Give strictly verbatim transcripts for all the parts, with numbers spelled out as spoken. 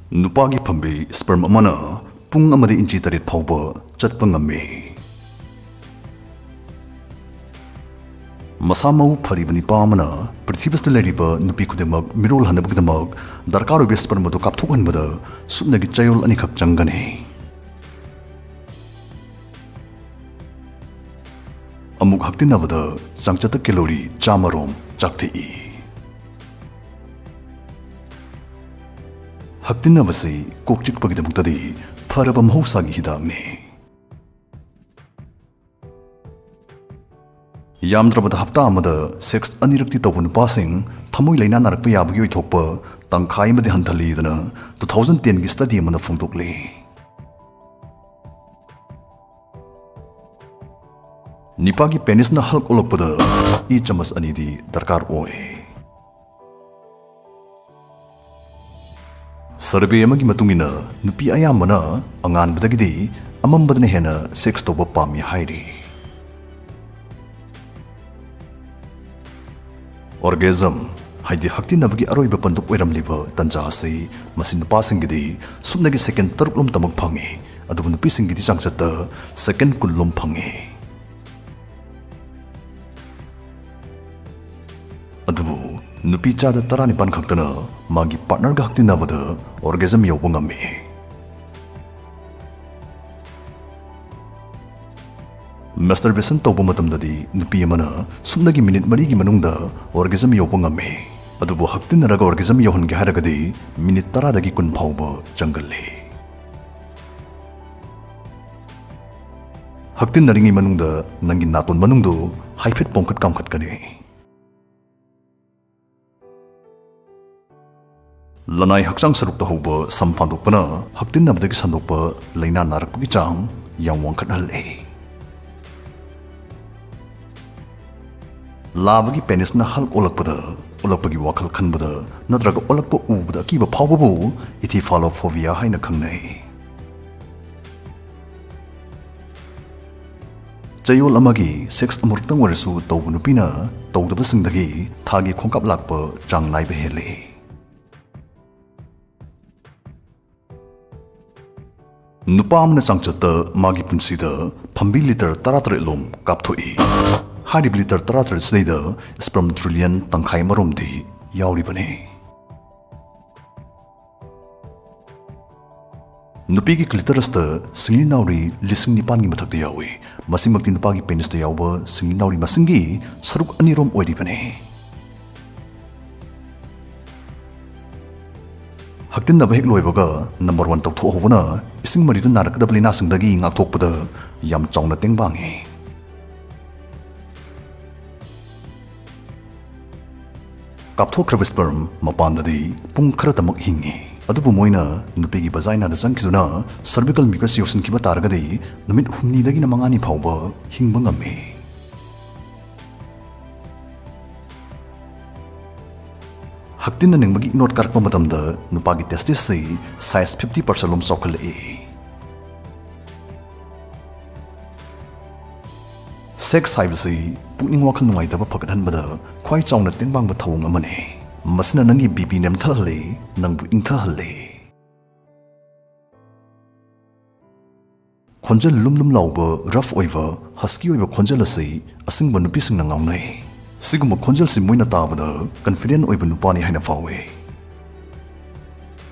ꯅꯨꯄꯥꯒꯤ ꯐꯝꯕꯤ sperm ꯑꯃꯅ ꯄꯨꯡ ꯑꯃꯗ ꯏꯟꯆꯤ ꯇꯔꯦꯠ ꯐꯥꯎꯕ ꯆꯠꯄ ꯉꯝꯃꯤ꯫ ꯃꯁꯥ ꯃꯎ ꯐꯔꯤꯕ ꯅꯨꯄꯥ ꯑꯃꯅ ꯄ꯭ꯔꯤꯊꯤꯕꯤꯁꯤꯗ ꯂꯩꯔꯤꯕ ꯅꯨꯄꯤ ꯈꯨꯗꯤꯡꯃꯛ ꯃꯤꯔꯣꯜ ꯍꯟꯅꯕꯒꯤꯗꯃꯛ ꯗꯔꯀꯥꯔ ꯑꯣꯏꯕ sperm ꯑꯗꯨ ꯀꯥꯞꯊꯣꯛꯍꯟꯕꯗ ꯁꯨꯞꯅꯒꯤ ꯆꯌꯣꯜ ꯑꯅꯤꯈꯛ ꯆꯪꯒꯅꯤ꯫ ꯑꯃꯨꯛ ꯍꯛꯇꯤꯟꯅꯕꯗ ꯆꯥꯡꯆꯠꯇ calorie ꯆꯥꯝꯃꯔꯣꯝ ꯆꯥꯛꯊꯦꯛꯏ꯫ ꯍꯛꯇꯤꯟꯅꯕꯁꯤ ꯀꯣꯛ ꯆꯤꯛꯄꯒꯤꯗꯃꯛꯇꯗꯤ ꯐꯔꯕ ꯃꯍꯧꯁꯥꯒꯤ ꯍꯤꯗꯥꯛꯅꯤ꯫ ꯌꯥꯝꯗ꯭ꯔꯕꯗ ꯍꯞꯇꯥ ꯑꯃꯗ sex ꯑꯅꯤꯔꯛꯇꯤ ꯇꯧꯕ ꯅꯨꯄꯥꯁꯤꯡ ꯊꯃꯣꯏ ꯂꯥꯏꯅꯥ ꯅꯥꯔꯛꯄ ꯌꯥꯕꯒꯤ ꯑꯣꯏꯊꯣꯛꯄ ꯇꯪꯈꯥꯏ ꯑꯃꯗꯤ ꯍꯟꯊꯍꯜꯂꯤꯗꯅ two thousand ten ꯒꯤ study ꯑꯃꯅ ꯐꯣꯡꯗꯣꯛꯂꯤ꯫ ꯅꯤꯄꯥꯒꯤ penisꯅ Hulk ꯑꯣꯜꯂꯛꯄꯗ ꯏ ꯆꯃꯁ ꯑꯅꯤꯗꯤ ꯗꯔꯀꯥꯔ ꯑꯣꯏ꯫ Survey ꯑꯃꯒꯤ ꯃꯇꯨꯡ ꯏꯟꯅ ꯅꯨꯄꯤ ꯑꯌꯥꯝꯕꯅ ꯑꯉꯥꯟꯕꯗꯒꯤꯗꯤ ꯑꯃꯝꯕꯗꯅ ꯍꯦꯟꯅ sex ꯇꯧꯕ ꯄꯥꯝꯃꯤ ꯍꯥꯏꯔꯤ꯫ Orgasm ꯍꯥꯏꯗꯤ ꯍꯛꯇꯤꯟꯅꯕꯒꯤ ꯑꯔꯣꯏꯕ ꯄꯟꯗꯨꯞ ꯑꯣꯏꯔꯝꯂꯤꯕ ꯇꯟꯖꯥ ꯑꯁꯤ ꯃꯁꯤ ꯅꯨꯄꯥꯁꯤꯡꯒꯤꯗꯤ ꯁꯨꯞꯅꯒꯤ second ꯇꯔꯨꯛꯂꯣꯝꯇꯃꯛ ꯐꯪꯏ, ꯑꯗꯨꯕꯨ ꯅꯨꯄꯤꯁꯤꯡꯒꯤꯗꯤ ꯆꯥꯡꯆꯠꯇ second ꯀꯨꯟꯂꯣꯝ ꯐꯪꯏ꯫ ꯑꯗꯨꯕꯨ ꯅꯨꯄꯤ ꯆꯥꯗ ꯇꯔꯥꯅꯤꯄꯥꯟ ꯈꯛꯇꯅ ꯃꯥꯒꯤ partnerꯒ ꯍꯛꯇꯤꯟꯅꯕꯗ orgasm ꯌꯧꯕ ꯉꯝꯃꯤ꯫ Masturbation ꯇꯧꯕ ꯃꯇꯝꯗꯗꯤ ꯅꯨꯄꯤ ꯑꯃꯅ ꯁꯨꯞꯅꯒꯤ minute ꯃꯔꯤꯒꯤ ꯃꯅꯨꯡꯗ orgasm ꯌꯧꯕ ꯉꯝꯃꯤ, ꯑꯗꯨꯕꯨ ꯍꯛꯇꯤꯟꯅꯔꯒ orgasm ꯌꯧꯍꯟꯒꯦ ꯍꯥꯏꯔꯒꯗꯤ minute ꯇꯔꯥꯗꯒꯤ ꯀꯨꯟ ꯐꯥꯎꯕ ꯆꯪꯒꯜꯂꯤ꯫ ꯍꯛꯇꯤꯟꯅꯔꯤꯉꯩ ꯃꯅꯨꯡꯗ ꯅꯪꯒꯤ ꯅꯥꯇꯣꯟ ꯃꯅꯨꯡꯗꯨ ꯍꯥꯏꯐꯦꯠ ꯄꯣꯝꯈꯠ ꯀꯥꯝꯈꯠꯀꯅꯤ꯫ ꯂꯅꯥꯏ ꯍꯛꯆꯥꯡ ꯁꯔꯨꯛꯇ ꯍꯧꯕ ꯁꯝ ꯐꯥꯟꯗꯣꯛꯄꯅ ꯍꯛꯇꯤꯟꯅꯕꯗꯒꯤ ꯁꯟꯗꯣꯛꯄ ꯂꯥꯏꯅꯥ ꯅꯥꯔꯛꯄꯒꯤ ꯆꯥꯡ ꯌꯥꯝ ꯋꯥꯡꯈꯠꯍꯜꯂꯤ꯫ ꯂꯥꯕꯒꯤ penisꯅ Hulk ꯑꯣꯜꯂꯛꯄꯗ, ꯑꯣꯜꯂꯛꯄꯒꯤ ꯋꯥꯈꯜ ꯈꯟꯕꯗ ꯅꯠꯇ꯭ꯔꯒ ꯑꯣꯜꯂꯛꯄ ꯎꯕꯗ ꯑꯀꯤꯕ ꯐꯥꯎꯕꯕꯨ ethyphalophobia ꯍꯥꯏꯅ ꯈꯪꯅꯩ꯫ ꯆꯌꯣꯜ ꯑꯃꯒꯤ sex ꯑꯃꯨꯔꯛꯇꯪ ꯑꯣꯏꯔꯁꯨ ꯇꯧꯕ ꯅꯨꯄꯤꯅ ꯇꯧꯗꯕꯁꯤꯡꯗꯒꯤ ꯊꯥꯒꯤ ꯈꯣꯡꯀꯥꯞ ꯂꯥꯛꯄ ꯆꯥꯡ ꯅꯥꯏꯕ ꯍꯦꯜꯂꯤ꯫ ꯅꯨꯄꯥ ꯑꯃꯅ ꯆꯥꯡꯆꯠꯇ ꯃꯥꯒꯤ ꯄꯨꯟꯁꯤꯗ ꯐꯝꯕꯤ ꯂꯤꯇꯔ ꯇꯔꯥꯇꯔꯦꯠ ꯂꯣꯝ ꯀꯥꯞꯊꯣꯛꯏ꯫ ꯍꯥꯏꯔꯤꯕ ꯂꯤꯇꯔ ꯇꯔꯥꯇꯔꯦꯠ ꯁꯤꯗꯩꯗ ꯁ꯭ꯄꯔꯝ ꯇ꯭ꯔꯤꯂꯤꯌꯟ ꯇꯪꯈꯥꯏ ꯑꯃꯔꯣꯝꯗꯤ ꯌꯥꯎꯔꯤꯕꯅꯤ꯫ ꯅꯨꯄꯤꯒꯤ ꯀ꯭ꯂꯤꯇꯔꯁꯇ ꯁꯤꯡꯂꯤ ꯅꯥꯎꯔꯤ ꯂꯤꯁꯤꯡ ꯅꯤꯄꯥꯟꯒꯤ ꯃꯊꯛꯇ ꯌꯥꯎꯏ꯫ ꯃꯁꯤꯃꯛꯇꯤ ꯅꯨꯄꯥꯒꯤ ꯄꯦꯅꯤꯁꯇ ꯌꯥꯎꯕ ꯁꯤꯡꯂꯤ ꯅꯥꯎꯔꯤ ꯃꯁꯤꯡꯒꯤ ꯁꯔꯨꯛ ꯑꯅꯤꯔꯣꯝ ꯑꯣꯏꯔꯤꯕꯅꯤ꯫ ꯍꯛꯇꯤꯟꯅꯕ ꯍꯦꯛ ꯂꯣꯏꯕꯒ ꯅꯝꯕꯔ ꯋꯥꯟ ꯇꯧꯊꯣꯛꯍꯧꯕꯅ ꯏꯁꯤꯡ ꯃꯔꯤꯗ ꯅꯥꯔꯛꯀꯗꯕ ꯂꯥꯏꯅꯥꯁꯤꯡꯗꯒꯤ ꯉꯥꯛꯊꯣꯛꯄꯗ ꯌꯥꯝ ꯆꯥꯎꯅ ꯇꯦꯡꯕꯥꯡꯉꯤ꯫ ꯀꯥꯞꯊꯣꯛꯈ꯭ꯔꯕ ꯁ꯭ꯄꯔꯝ ꯃꯄꯥꯟꯗꯗꯤ ꯄꯨꯡ ꯈꯔꯇꯃꯛ ꯍꯤꯡꯉꯤ꯫ ꯑꯗꯨꯕꯨ ꯃꯣꯏꯅ ꯅꯨꯄꯤꯒꯤ ꯚꯖꯥꯏꯅꯥꯗ ꯆꯪꯈꯤꯗꯨꯅ ꯁꯔꯚꯤꯀꯜ ꯃ꯭ꯌꯨꯀꯁ ꯌꯧꯁꯤꯟꯈꯤꯕ ꯇꯥꯔꯒꯗꯤ ꯅꯨꯃꯤꯠ ꯍꯨꯝꯅꯤꯗꯒꯤꯅ ꯃꯉꯥꯅꯤ ꯐꯥꯎꯕ ꯍꯤꯡꯕ ꯉꯝꯃꯤ꯫ ꯍꯛꯇꯤꯟꯅꯅꯤꯡꯕꯒꯤ ꯏꯅꯣꯠ ꯀꯥꯔꯛꯄ ꯃꯇꯝꯗ ꯅꯨꯄꯥꯒꯤ ꯇꯦꯁꯇꯤꯁꯁꯤ ꯁꯥꯏꯖ ꯐꯤꯐꯇꯤ ꯄꯥꯔꯁꯦꯟ ꯂꯣꯝ ꯆꯥꯎꯈꯠꯂꯛꯏ꯫ ꯁꯦꯛꯁ ꯍꯥꯏꯕꯁꯤ ꯄꯨꯛꯅꯤꯡ ꯋꯥꯈꯜ ꯅꯨꯡꯉꯥꯏꯇꯕ ꯐꯒꯠꯍꯟꯕꯗ ꯈ꯭ꯋꯥꯏ ꯆꯥꯎꯅ ꯇꯦꯡꯕꯥꯡꯕ ꯊꯧꯑꯣꯡ ꯑꯃꯅꯤ꯫ ꯃꯁꯤꯅ ꯅꯪꯒꯤ ꯕꯤ ꯄꯤ ꯅꯦꯝꯊꯍꯜꯂꯤ, ꯅꯪꯕꯨ ꯏꯪꯊꯍꯜꯂꯤ꯫ ꯈꯣꯟꯖꯦꯜ ꯂꯨꯝ ꯂꯨꯝ ꯂꯥꯎꯕ, ꯔꯐ ꯑꯣꯏꯕ, ꯍꯁꯀꯤ ꯑꯣꯏꯕ ꯈꯣꯟꯖꯦꯜ ꯑꯁꯤ ꯑꯁꯤꯒꯨꯝꯕ ꯅꯨꯄꯤꯁꯤꯡꯅ ꯉꯥꯎꯅꯩ꯫ ꯁꯤꯒꯨꯝꯕ ꯈꯣꯟꯖꯦꯜꯁꯤ ꯃꯣꯏꯅ ꯇꯥꯕꯗ ꯀꯟꯐꯤꯗꯦꯟ ꯑꯣꯏꯕ ꯅꯨꯄꯥꯅꯤ ꯍꯥꯏꯅ ꯐꯥꯎꯏ꯫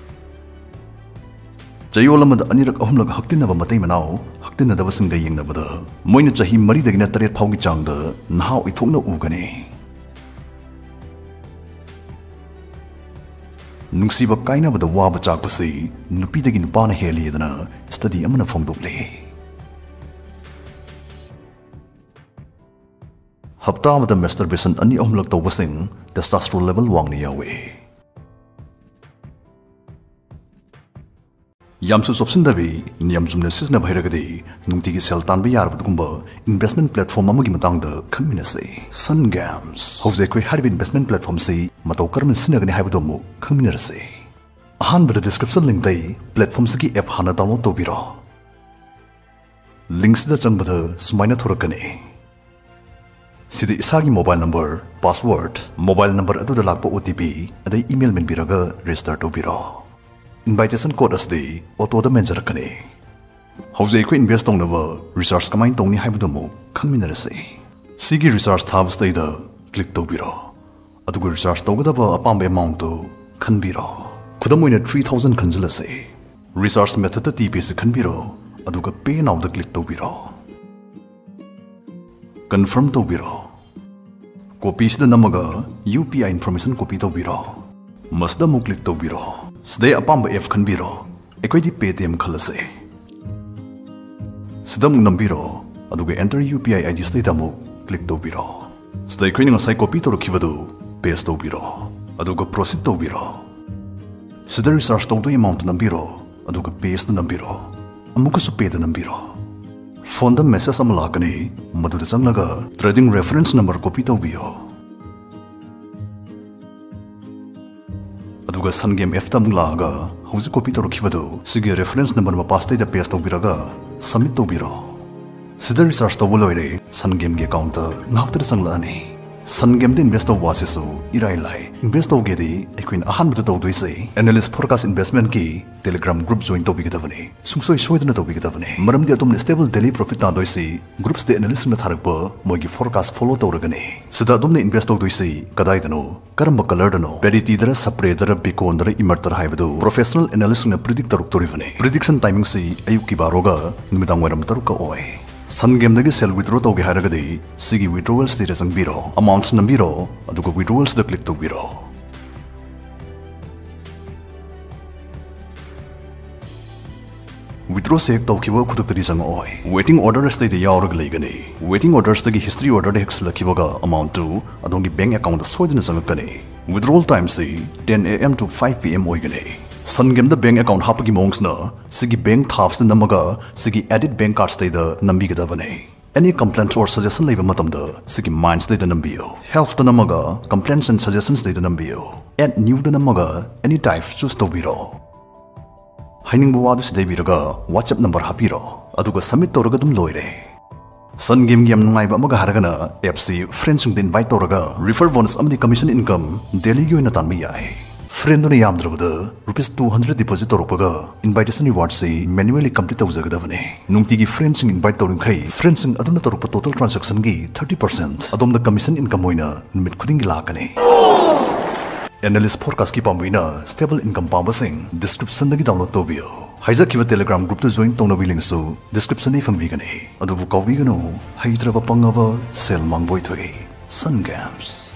ꯆꯌꯣꯜ ꯑꯃꯗ ꯑꯅꯤꯔꯛ ꯑꯍꯨꯝꯂꯛ ꯍꯛꯇꯤꯟꯅꯕ ꯃꯇꯩ ꯃꯅꯥꯎ ꯍꯛꯇꯤꯟꯅꯗꯕꯁꯤꯡꯒ ꯌꯦꯡꯅꯕꯗ ꯃꯣꯏꯅ ꯆꯍꯤ ꯃꯔꯤꯗꯒꯤꯅ ꯇꯔꯦꯠ ꯐꯥꯎꯒꯤ ꯆꯥꯡꯗ ꯅꯍꯥ ꯑꯣꯏꯊꯣꯛꯅ ꯎꯒꯅꯤ꯫ ꯅꯨꯡꯁꯤꯕ ꯀꯥꯏꯅꯕꯗ ꯋꯥꯕ ꯆꯥꯛꯄꯁꯤ ꯅꯨꯄꯤꯗꯒꯤ ꯅꯨꯄꯥꯅ ꯍꯦꯜꯂꯤꯗꯅ ꯁ꯭ꯇꯗꯤ ꯑꯃꯅ ꯐꯣꯡꯗꯣꯛꯂꯤ꯫ ꯍꯞꯇꯥ ꯑꯃꯗ ꯃꯦꯁꯇꯔꯕꯦꯁꯟ ꯑꯅꯤ ꯑꯍꯨꯝꯂꯛ ꯇꯧꯕꯁꯤꯡ ꯇꯦꯁꯇꯥꯁꯇ꯭ꯔꯣꯟ ꯂꯦꯚꯦꯜ ꯋꯥꯡꯅ ꯌꯥꯎꯏ꯫ ꯌꯥꯝꯁꯨ ꯆꯣꯞꯁꯤꯟꯗꯕꯤ, ꯅꯤꯌꯝ ꯆꯨꯝꯅ ꯁꯤꯖꯤꯟꯅꯕ ꯍꯩꯔꯒꯗꯤ ꯅꯨꯡꯇꯤꯒꯤ ꯁꯦꯜ ꯇꯥꯟꯕ ꯌꯥꯔꯕ ꯑꯗꯨꯒꯨꯝꯕ ꯏꯟꯚꯦꯁ꯭ꯇꯃꯦꯟ ꯄ꯭ꯂꯦꯠꯐꯣꯔꯝ ꯑꯃꯒꯤ ꯃꯇꯥꯡꯗ ꯈꯪꯃꯤꯟꯅꯁꯤ꯫ ꯁꯟ ꯒꯦꯝꯁ꯫ ꯍꯧꯖꯤꯛ ꯑꯩꯈꯣꯏ ꯍꯥꯏꯔꯤꯕ ꯏꯟꯚꯦꯁ꯭ꯇꯃꯦꯟ ꯄ꯭ꯂꯦꯠꯐꯣꯔꯝꯁꯤ ꯃꯇꯧ ꯀꯔꯝꯅ ꯁꯤꯖꯤꯟꯅꯒꯅꯤ ꯍꯥꯏꯕꯗꯨ ꯑꯃꯨꯛ ꯈꯪꯃꯤꯟꯅꯔꯁꯤ꯫ ꯑꯍꯥꯟꯕꯗ ꯗꯤꯁꯀ꯭ꯔꯤꯞꯁꯟ ꯂꯤꯡꯛꯇꯩ ꯄ꯭ꯂꯦꯠꯐꯣꯔꯝꯁꯤꯒꯤ ꯑꯦꯞ ꯍꯥꯟꯅ ꯗꯥꯎꯟꯂꯣꯗ ꯇꯧꯕꯤꯔꯣ꯫ ꯂꯤꯡꯛꯁꯤꯗ ꯆꯪꯕꯗ ꯁꯨꯃꯥꯏꯅ ꯊꯣꯔꯛꯀꯅꯤ꯫ ꯁꯤꯗ ꯏꯁꯥꯒꯤ mobile number, password, mobile number ꯑꯗꯨꯗ ꯂꯥꯛꯄ ꯑꯣ ꯇꯤ ꯄꯤ, ꯑꯗꯩ ꯏꯃꯦꯜ ꯃꯦꯟꯕꯤꯔꯒ ꯔꯦꯖꯤꯁꯇꯔ ꯇꯧꯕꯤꯔꯣ꯫ ꯏꯟꯚꯥꯏꯇꯦꯁꯟ ꯀꯣꯗ ꯑꯁꯤꯗꯤ ꯑꯣꯇꯣꯗ ꯃꯦꯟꯖꯔꯛꯀꯅꯤ꯫ ꯍꯧꯖꯤꯛ ꯑꯩꯈꯣꯏ ꯏꯟꯚꯦꯁ ꯇꯧꯅꯕ ꯔꯤꯆꯥꯔꯖ ꯀꯃꯥꯏꯅ ꯇꯧꯅꯤ ꯍꯥꯏꯕꯗꯨ ꯑꯃꯨꯛ ꯈꯪꯃꯤꯟꯅꯔꯁꯤ꯫ ꯁꯤꯒꯤ ꯔꯤꯆꯥꯔꯖ ꯊꯥꯕꯁꯤꯗꯩꯗ ꯀ꯭ꯂꯤꯛ ꯇꯧꯕꯤꯔꯣ, ꯑꯗꯨꯒ ꯔꯤꯆꯥꯔꯖ ꯇꯧꯒꯗꯕ ꯑꯄꯥꯝꯕ ꯑꯦꯃꯥꯎꯟꯠꯇꯨ ꯈꯟꯕꯤꯔꯣ꯫ ꯈꯨꯗꯝ ꯑꯣꯏꯅ ꯊ꯭ꯔꯤ ꯊꯥꯎꯖꯟ ꯈꯟꯖꯤꯜꯂꯁꯤ꯫ ꯔꯤꯆꯥꯔꯖ ꯃꯦꯊꯗꯇ ꯇꯤ ꯄꯦꯁꯤ ꯈꯟꯕꯤꯔꯣ, ꯑꯗꯨꯒ ꯄꯦ ꯅꯥꯎꯗ ꯀ꯭ꯂꯤꯛ ꯇꯧꯕꯤꯔꯣ꯫ ꯀꯟꯐꯥꯔꯝ ꯇꯧꯕꯤꯔꯣ꯫ ꯀꯣꯄꯤꯁꯤꯗ ꯅꯝꯃꯒ U P I information copy ꯇꯧꯕꯤꯔꯣ꯫ ꯃꯁꯤꯗ ꯑꯃꯨꯛ ꯀ꯭ꯂꯤꯛ ꯇꯧꯕꯤꯔꯣ꯫ ꯁꯤꯗꯩ ꯑꯄꯥꯝꯕ ꯑꯦꯞ ꯈꯟꯕꯤꯔꯣ꯫ ꯑꯩꯈꯣꯏꯗꯤ ꯄꯦ ꯇꯤ ꯑꯦꯝ ꯈꯜꯂꯁꯦ꯫ ꯁꯤꯗ ꯑꯃꯨꯛ ꯅꯝꯕꯤꯔꯣ, ꯑꯗꯨꯒ enter U P I I D ꯁꯤꯗꯩꯗ ꯑꯃꯨꯛ ꯀ꯭ꯂꯤꯛ ꯇꯧꯕꯤꯔꯣ꯫ ꯁꯤꯗ ꯑꯩꯈꯣꯏꯅ ꯉꯁꯥꯏ ꯀꯣꯄꯤ ꯇꯧꯔꯛꯈꯤꯕꯗꯨ ꯄꯦꯁ ꯇꯧꯕꯤꯔꯣ, ꯑꯗꯨꯒ ꯄ꯭ꯔꯣꯁꯤꯗ ꯇꯧꯕꯤꯔꯣ꯫ ꯁꯤꯗ ꯔꯤꯆꯥꯔꯖ ꯇꯧꯗꯣꯏ ꯑꯦꯃꯥꯎꯟꯠꯇ ꯅꯝꯕꯤꯔꯣ, ꯑꯗꯨꯒ ꯄꯦꯁꯇ ꯅꯝꯕꯤꯔꯣ꯫ ꯑꯃꯨꯛꯀꯁꯨ ꯄꯦꯗ ꯅꯝꯕꯤꯔꯣ꯫ ꯐꯣꯟꯗ ꯃꯦꯁꯦꯖ ꯑꯃ ꯂꯥꯛꯀꯅꯤ, ꯃꯗꯨꯗ ꯆꯪꯂꯒ ꯇ꯭ꯔꯦꯗꯤꯡ ꯔꯦꯐꯔꯦꯟꯁ ꯅꯝꯕꯔ ꯀꯣꯄꯤ ꯇꯧꯕꯤꯌꯣ꯫ ꯑꯗꯨꯒ ꯁꯟꯒꯦꯝ ꯑꯦꯞꯇ ꯑꯃꯨꯛ ꯂꯥꯛꯑꯒ ꯍꯧꯖꯤꯛ ꯀꯣꯄꯤ ꯇꯧꯔꯛꯈꯤꯕꯗꯨ ꯁꯤꯒꯤ ꯔꯦꯐꯔꯦꯟꯁ ꯅꯝꯕꯔ ꯃꯄꯥꯁꯤꯗꯩꯗ ꯄꯦꯁ ꯇꯧꯕꯤꯔꯒ ꯁꯕꯃꯤꯠ ꯇꯧꯕꯤꯔꯣ꯫ ꯁꯤꯗ ꯔꯤꯆꯥꯔꯖ ꯇꯧꯕ ꯂꯣꯏꯔꯦ, ꯁꯟꯒꯦꯝꯒꯤ ꯑꯦꯀꯥꯎꯟꯠꯇ ꯉꯥꯏꯍꯥꯛꯇꯗ ꯆꯪꯂꯛꯑꯅꯤ꯫ ꯁꯟꯒꯦꯝꯗ ꯏꯟꯚꯦꯁ ꯇꯧꯕ ꯑꯁꯤꯁꯨ ꯏꯔꯥꯏ ꯂꯥꯏ꯫ ꯏꯟꯚꯦꯁ ꯇꯧꯒꯦꯗꯤ ꯑꯩꯈꯣꯏꯅ ꯑꯍꯥꯟꯕꯗ ꯇꯧꯗꯣꯏꯁꯦ ꯑꯦꯅꯥꯂꯤꯁ ꯐꯣꯔꯀꯥꯁ ꯏꯟꯚꯦꯁꯃꯦꯟꯠꯀꯤ ꯇꯦꯂꯤꯒ꯭ꯔꯥꯝ ꯒ꯭ꯔꯨꯞ ꯖꯣꯏꯟ ꯇꯧꯕꯤꯒꯗꯕꯅꯤ꯫ ꯁꯨꯡꯁꯣꯏ ꯁꯣꯏꯗꯅ ꯇꯧꯕꯤꯒꯗꯕꯅꯤ, ꯃꯔꯝꯗꯤ ꯑꯗꯣꯝꯅ ꯁ꯭ꯇꯦꯕꯜ ꯗꯦꯂꯤ ꯄ꯭ꯔꯣꯐꯤꯠ ꯇꯥꯟꯗꯣꯏꯁꯤ ꯒ꯭ꯔꯨꯞꯁꯤꯗ ꯑꯦꯅꯥꯂꯤꯁꯁꯤꯡꯅ ꯊꯥꯔꯛꯄ ꯃꯣꯏꯒꯤ ꯐꯣꯔꯀꯥꯁ ꯐꯣꯂꯣ ꯇꯧꯔꯒꯅꯤ꯫ ꯁꯤꯗ ꯑꯗꯣꯝꯅ ꯏꯟꯚꯦꯁ ꯇꯧꯗꯣꯏꯁꯤ ꯀꯗꯥꯏꯗꯅꯣ, ꯀꯔꯝꯕ ꯀꯂꯔꯗꯅꯣ, ꯄꯦꯔꯤꯇꯤꯗꯔ, ꯁꯄ꯭ꯔꯦꯗꯔ, ꯕꯤꯀꯣꯟꯗꯔ, ꯏꯃꯔꯇꯔ ꯍꯥꯏꯕꯗꯨ ꯄ꯭ꯔꯣꯐꯦꯁꯅꯦꯜ ꯑꯦꯅꯥꯂꯤꯁꯁꯤꯡꯅ ꯄ꯭ꯔꯤꯗꯤꯛ ꯇꯧꯔꯛꯇꯣꯔꯤꯕꯅꯤ꯫ ꯄ꯭ꯔꯤꯗꯤꯛꯁꯟ ꯇꯥꯏꯃꯤꯡꯁꯤ ꯑꯌꯨꯛꯀꯤ ꯕꯥꯔꯣꯒ ꯅꯨꯃꯤꯗꯥꯡ ꯋꯥꯏꯔꯝ ꯇꯔꯨꯛꯀ ꯑꯣꯏ꯫ ꯁꯟꯒꯦꯝꯗꯒꯤ ꯁꯦꯜ ꯋꯤꯗ꯭ꯔꯣ ꯇꯧꯒꯦ ꯍꯥꯏꯔꯒꯗꯤ ꯁꯤꯒꯤ ꯋꯤꯗ꯭ꯔꯣꯋꯦꯜꯁꯤꯗ ꯆꯪꯕꯤꯔꯣ, ꯑꯃꯥꯎꯟꯠꯁ ꯅꯝꯕꯤꯔꯣ, ꯑꯗꯨꯒ ꯋꯤꯗ꯭ꯔꯣꯋꯦꯜꯁꯤꯗ ꯀ꯭ꯂꯤꯛ ꯇꯧꯕꯤꯔꯣ꯫ ꯋꯤꯗ꯭ꯔꯣꯁꯦ ꯍꯦꯛ ꯇꯧꯈꯤꯕ ꯈꯨꯗꯛꯇꯗꯤ ꯆꯪꯉꯛꯑꯣꯏ꯫ ꯋꯦꯇꯤꯡ ꯑꯣꯔꯗꯔ ꯑꯁꯤꯗꯩꯗ ꯌꯥꯎꯔꯒ ꯂꯩꯒꯅꯤ꯫ ꯋꯦꯇꯤꯡ ꯑꯣꯔꯗꯔꯁꯇꯒꯤ ꯍꯤꯁꯇ꯭ꯔꯤ ꯑꯣꯔꯗꯔꯗ ꯍꯦꯛ ꯁꯤꯜꯂꯛꯈꯤꯕꯒ ꯑꯃꯥꯎꯟꯠꯇꯨ ꯑꯗꯣꯝꯒꯤ ꯕꯦꯡꯛ ꯑꯦꯀꯥꯎꯟꯠꯇ ꯁꯣꯏꯗꯅ ꯆꯪꯉꯛꯀꯅꯤ꯫ Withdrawal timeꯁꯤ ten A M to five P M ꯑꯣꯏꯒꯅꯤ꯫ ꯁꯟꯒꯦꯝꯗ ꯕꯦꯡꯛ ꯑꯦꯀꯥꯎꯟꯠ ꯍꯥꯞꯄꯒꯤ ꯃꯑꯣꯡꯁꯤꯅ ꯁꯤꯒꯤ ꯕꯦꯡꯛ ꯊꯥꯕꯁꯤꯗ ꯅꯝꯃꯒ ꯁꯤꯒꯤ Edit Bank Cardꯁꯤꯗꯩꯗ ꯅꯝꯕꯤꯒꯗꯕꯅꯤ꯫ Any complaint or suggestion ꯂꯩꯕ ꯃꯇꯝꯗ ꯁꯤꯒꯤ Mindꯁꯤꯗꯩꯗ ꯅꯝꯕꯤꯌꯨ꯫ Helpꯇ ꯅꯝꯃꯒ Complaints and Suggestionsꯗꯩꯗ ꯅꯝꯕꯤꯌꯨ꯫ Add Newꯗ ꯅꯝꯃꯒ Any Type choose ꯇꯧꯕꯤꯔꯣ꯫ ꯍꯥꯏꯅꯤꯡꯕ ꯋꯥꯗꯨ ꯁꯤꯗ ꯏꯕꯤꯔꯒ WhatsApp ꯅꯝꯕꯔ ꯍꯥꯞꯄꯤꯔꯣ, ꯑꯗꯨꯒ ꯁꯕꯃꯤꯠ ꯇꯧꯔꯒ ꯑꯗꯨꯝ ꯂꯣꯏꯔꯦ꯫ ꯁꯟꯒꯦꯝꯒꯤ ꯌꯥꯝ ꯅꯨꯡꯉꯥꯏꯕ ꯑꯃꯒ ꯍꯥꯏꯔꯒꯅ ꯑꯦꯞꯁꯤ ꯐ꯭ꯔꯦꯟꯁꯤꯡꯗ ꯏꯟꯚꯥꯏꯠ ꯇꯧꯔꯒ ꯔꯤꯐꯔ ꯕꯣꯅꯁ ꯑꯃꯗꯤ ꯀꯃꯤꯁꯟ ꯏꯟꯀꯝ ꯗꯦꯂꯤꯒꯤ ꯑꯣꯏꯅ ꯇꯥꯟꯕ ꯌꯥꯏ꯫ Friend ꯑꯗꯨꯅ ꯌꯥꯝꯗ꯭ꯔꯕꯗ rupees two hundred deposit ꯇꯧꯔꯛꯄꯒ invitation reward ꯁꯤ manually complete ꯇꯧꯖꯒꯗꯕꯅꯤ꯫ ꯅꯨꯡꯇꯤꯒꯤ friend ꯁꯤꯡ invite ꯇꯧꯔꯤꯃꯈꯩ friend ꯁꯤꯡ ꯑꯗꯨꯅ ꯇꯧꯔꯛꯄ total transaction ꯒꯤ thirty percent ꯑꯗꯣꯝꯗ commission income ꯑꯣꯏꯅ ꯅꯨꯃꯤꯠ ꯈꯨꯗꯤꯡꯒꯤ ꯂꯥꯛꯀꯅꯤ꯫ Analyst forecast ꯀꯤ ꯄꯥꯝꯕꯩꯅ stable income ꯄꯥꯝꯕꯁꯤꯡ description ꯗꯒꯤ download ꯇꯧꯕꯤꯌꯨ꯫ ꯍꯥꯏꯖꯈꯤꯕ Telegram group ꯇ join ꯇꯧꯅꯕꯒꯤ link ꯁꯨ description ꯗꯒꯤ ꯐꯪꯕꯤꯒꯅꯤ꯫ ꯑꯗꯨꯕꯨ ꯀꯥꯎꯕꯤꯒꯅꯨ, ꯍꯩꯇ꯭ꯔꯕ ꯄꯪꯉꯕ ꯁꯦꯜ ꯃꯥꯡꯕ ꯑꯣꯏꯊꯣꯛꯏ꯫ Sun Games꯫